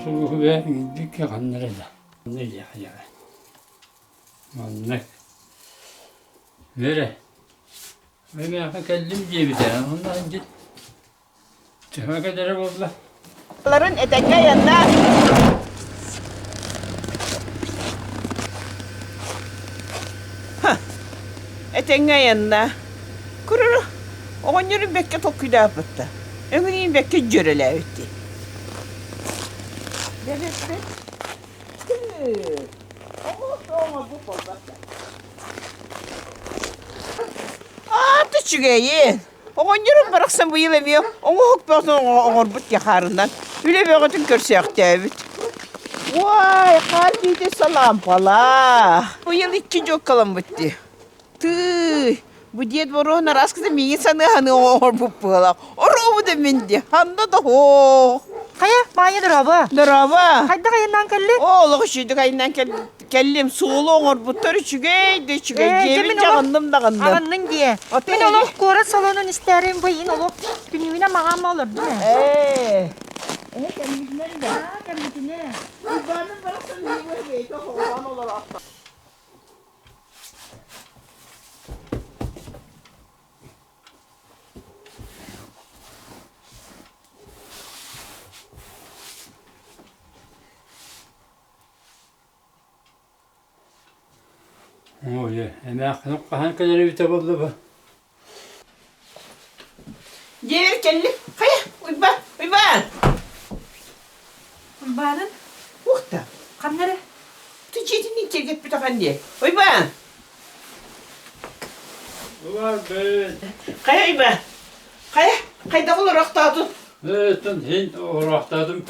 Сулуһу бээ үҥдүккэ ханнара да. Маннык. Бэрэ. Миэхэ кэллим диэбитэ. Онно дьит төһө кэлэрэ буолла? Ларын этэҥҥэ айаннаа. Этэҥҥэ айаннаа. Куруру оҕонньорун бэккэ толкуйдаабыт да. Өҥүнүүн бэккэ дьүөрэлээбит дии. Бэлэспит. Аата үчүгэйин! Оҕонньорум барахсан быйыл эмиэ оҥоһук бөҕөтүн оҥорбут хаарынан үлэ бөҕөтүн көрсөөхтөөбүт. Уай, хаар биитэ салаампалаах. Быйыл икки дьуоккаламмыт дии. Тыый, бу диэт боруон араскыта миигин саныы-саныы оҥорбут быһыылаах. Оруобу да мин дии, ханна да суох. Хайа, Маайа дорообо. Дорообо. Хайдах айаннаан кэллиҥ? Оо, олох үчүгэйдик айаннаан кэллим. Суолу оҥорбуттар үчүгэй да үчүгэй. Ээ, дьэ Дьиэбин мин олох дьаҕынным даҕынным. аҕынныҥ дии. Ото Мин олох куорат салонун истээрим бу иин олох түннүгүнэн маҕаама олордум ээ. Ээ. Ээ, кэммитинэн да. Аа, кэммитинэ. Уйбааным барахсан үһү бэйэтэ хоһоон олороохто. Ой, эмээххин хаһан кэлэр эбитэ буолла бу? Дьиэбэр кэллим. Хайа, Уйбаан, Уйбаан! Уйбаанын? Ух да. Ханна эрэ? Ты дьиэтин киэргэппит дии. Уйбаан! Уларбыт. Хайа, Уйбаан? Хайа, хайдах олорохтоотун? Ыттан син олорохтоотум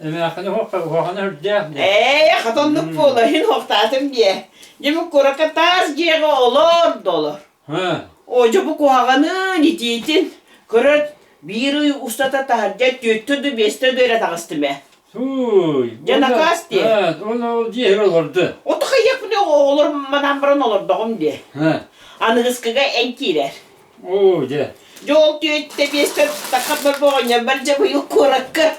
эмээххини уохана үрдээх дии. Ээ, хотоннук буола, иһин уохтаатым диэ. Дьэ, куоракка таас дьиэҕэ олор да олор. О, дьэ бу куһаҕанын, итиитин көрөр биир ый устата таһырдьа түөртэ да биэстэ да эрэ таҕыстым ээ. Сууй. Дьэ накаас дии. Оны ол дьиэһэр олорду. Ото хайыахпын олор манаан баран олордоҕум дии. Аныгыскыга эн киирэр. Оо, дьэ. Дьэ ол түөртэ биэстэ тахха оҕонньорбор дьэ быйыл куоракка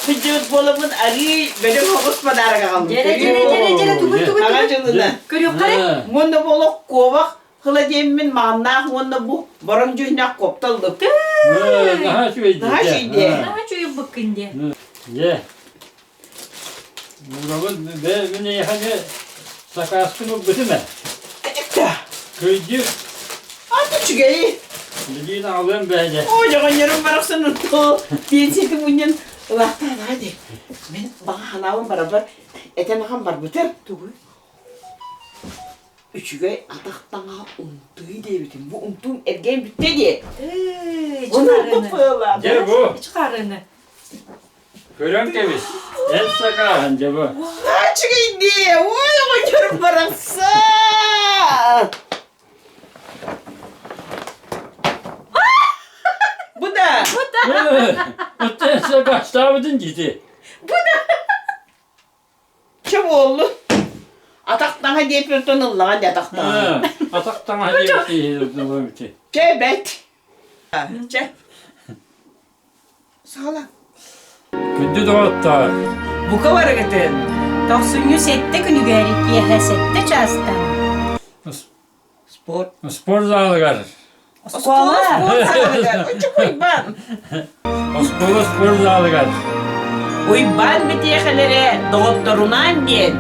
сылдьыбыт буоламмын арыый бөдөҥ оҕус подарок аҕалбытым. Дьэрэ дьэрэ дьэрэ дьэрэ тугуй тугуй Аҕа тугуй. дьылына. Көрүөххэ эрэ. Уонна бу олох куобах Кыла диэммин мааннаах уонна бу бороҥ дьүһүннээх куопта ыллым. Наһаа үчүгэй дии. Наһаа үчүгэй дии. Наһаа үчүгэй дии. Дьэ. Мурабын бэ мин эйэхэни сакааскын ылбытым ээ. Кыйдьы. Аты үчүгэй. Билиин аҕалыам бэйдэ. Оо, дьоҕонньорум барахсан утуу пенсияты мунньан ылаахтаан дии. Мин баҕа санаабын барабар этэн ахан барбытым. Тугуй? Үчүгэй атах таҥаһа унтуу диэбитим. Бу унтуум эргийэн бүттэ дии. Ыы, Ону чыхарыны. быалаах. Дьэ бу. Чыхарыны. Көрөн кэбис. Эн сакааһын дьэ бу. Үчүгэй дии. Ой, оҕонньорум барахсан. Бу да. Бу да. Оттон сакаастаабытын дии. Бу да. Чэ буоллун. Атах таҥа диэппиттэн ыллаҕа дии атах таҥаһа. Атах таҥаһа диэбит Чэ бэт. Чэ. Саала. Күндү доҕоттоор. Бука барыгытын. Тохсунньу сэттэ күнүгэр киэһэ сэттэ чаастан. Спорт. Спорт залыгар. Оскуола спорт залыгар. Учук Уйбаан. Оскуола спорт залыгар. Уйбаан битиэхэлэрэ доҕотторунаан диэн.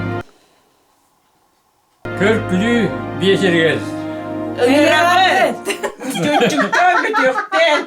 Көр-күлүү биэчэригэр. Ыҥырабыт. Чуччуктаан бүтүөхтэн.